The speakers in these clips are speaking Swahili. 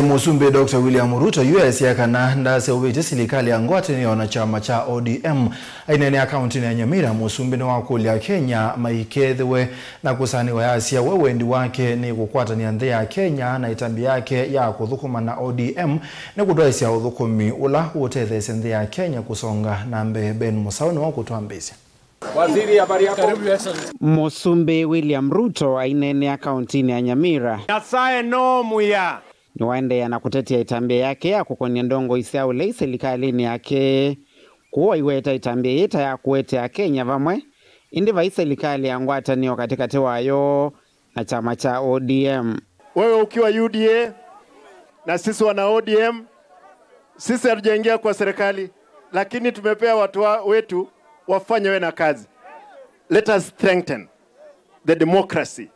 Musumbe Dr. William Ruto US yakana ndase uwete silikali ya ngwate ni chama cha ODM ainene akaunti ya Nyamira. Musumbe ni wakulia Kenya maikethewe na kusaniwa yasia wewe ndi wake ni kukwata ni andhe ya Kenya na itambi yake ya kuthukuma na ODM ni kudoesia uthukumi ula utethese ndhe ya Kenya kusonga na mbe Ben Musau ni wakutuambizia. Waziri habari yako. Musumbe William Ruto ainene akaunti ya Nyamira. Nyasaye no muya. Niwaende ya nakutetia itambia yake ya kukonia ndongo isiaule selikalini yake kuwa iweta itambia yeta ya kuwete ya Kenya vamwe indiva iselikali ya ngwata niyo katika tewayo na chama cha ODM. Wewe ukiwa UDA na sisi wana ODM, sisi hatujaingia kwa serikali lakini tumepea watu wetu wafanye we na kazi. Let us strengthen the democracy.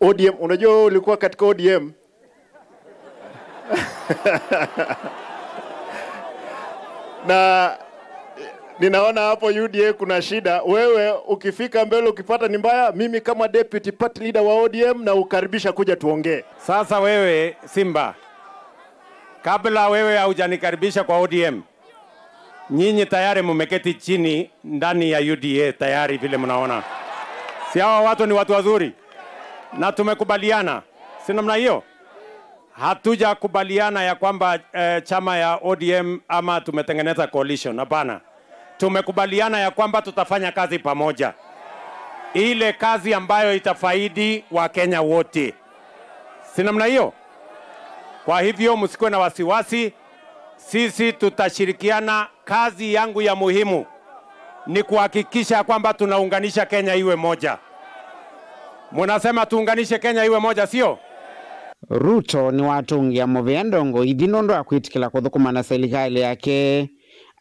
ODM, unajua wewe ulikuwa katika ODM. Na ninaona hapo UDA kuna shida. Wewe ukifika mbele ukipata ni mbaya, mimi kama deputy party leader wa ODM na ukaribisha kuja tuongee. Sasa wewe Simba, kabla wewe haujanikaribisha kwa ODM, nyinyi tayari mmeketi chini ndani ya UDA tayari vile mnaona. Si hawa watu ni watu wazuri? Na tumekubaliana, si namna hiyo? Hatuja kubaliana ya kwamba chama ya ODM ama tumetengeneza coalition, hapana. Tumekubaliana ya kwamba tutafanya kazi pamoja. Ile kazi ambayo itafaidi wa Kenya wote. Si namna hiyo? Kwa hivyo msikuwe na wasiwasi, sisi tutashirikiana. Kazi yangu ya muhimu ni kuhakikisha kwamba tunaunganisha Kenya iwe moja. Mnasema tuunganishe Kenya iwe moja, sio? Ruto ni watungia muvea ndongo idhinondo akuitikila kuthukuma na serikali yake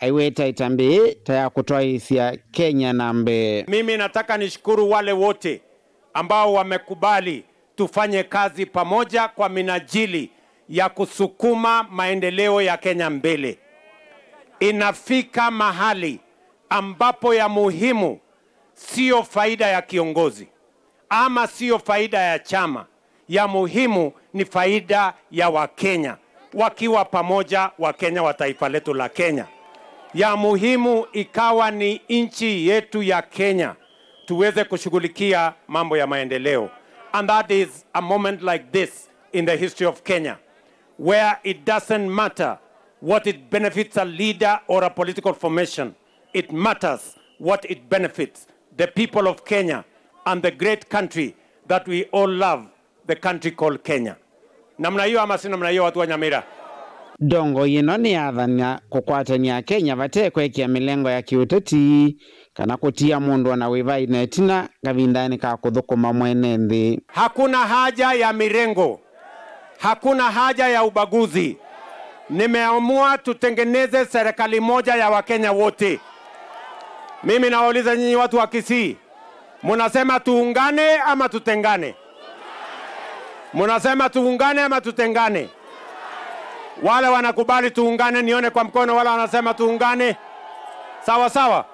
aiweta itambi taya kutoa isia Kenya nambe. Mimi nataka nishukuru wale wote ambao wamekubali tufanye kazi pamoja kwa minajili ya kusukuma maendeleo ya Kenya mbele. Inafika mahali ambapo ya muhimu sio faida ya kiongozi ama sio faida ya chama. Ya muhimu ni faida ya Wakenya. Wakiwa pamoja Wakenya wa taifa letu la Kenya. Ya muhimu ikawa ni nchi yetu ya Kenya tuweze kushughulikia mambo ya maendeleo. And that is a moment like this in the history of Kenya, where it doesn't matter what it benefits a leader or a political formation. It matters what it benefits the people of Kenya and the great country that we all love, the country called Kenya. Namna hiyo ama si namna hiyo watu wa Nyamira? Dongo yino ni athania kukwatania Kenya vate kwekia milengo ya kiuteti kana kutia mundu na wiva inetina gavindani ka kuthukuma mwene nthi. Hakuna haja ya mirengo. Hakuna haja ya ubaguzi. Nimeamua tutengeneze serikali moja ya Wakenya wote. Mimi nawauliza nyinyi watu wa Kisii, mnasema tuungane ama tutengane? Mnasema tuungane ama tutengane? Wale wanakubali tuungane nione kwa mkono, wale wanasema tuungane. Sawa sawa.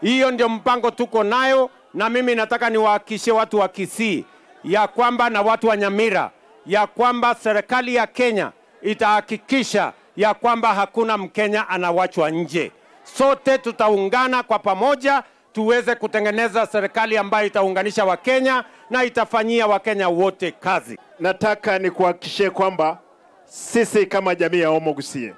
Hiyo ndio mpango tuko nayo, na mimi nataka niwahakikishie watu wa Kisii ya kwamba na watu wa Nyamira ya kwamba serikali ya Kenya itahakikisha ya kwamba hakuna Mkenya anawachwa nje. Sote tutaungana kwa pamoja tuweze kutengeneza serikali ambayo itaunganisha Wakenya na itafanyia Wakenya wote kazi. Nataka nikuhakikishie kwamba sisi kama jamii ya Omogusie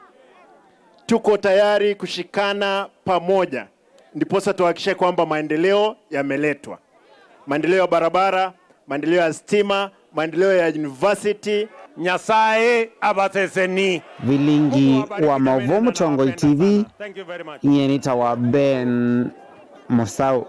tuko tayari kushikana pamoja, ndiposa tuhakikishe kwamba maendeleo yameletwa. Maendeleo ya barabara, maendeleo ya stima, maendeleo ya university. Nyasaye abateseni. Vilingi wa Maovu, Mutongoi TV. Thank you very much. Nyenita wa Ben Musau.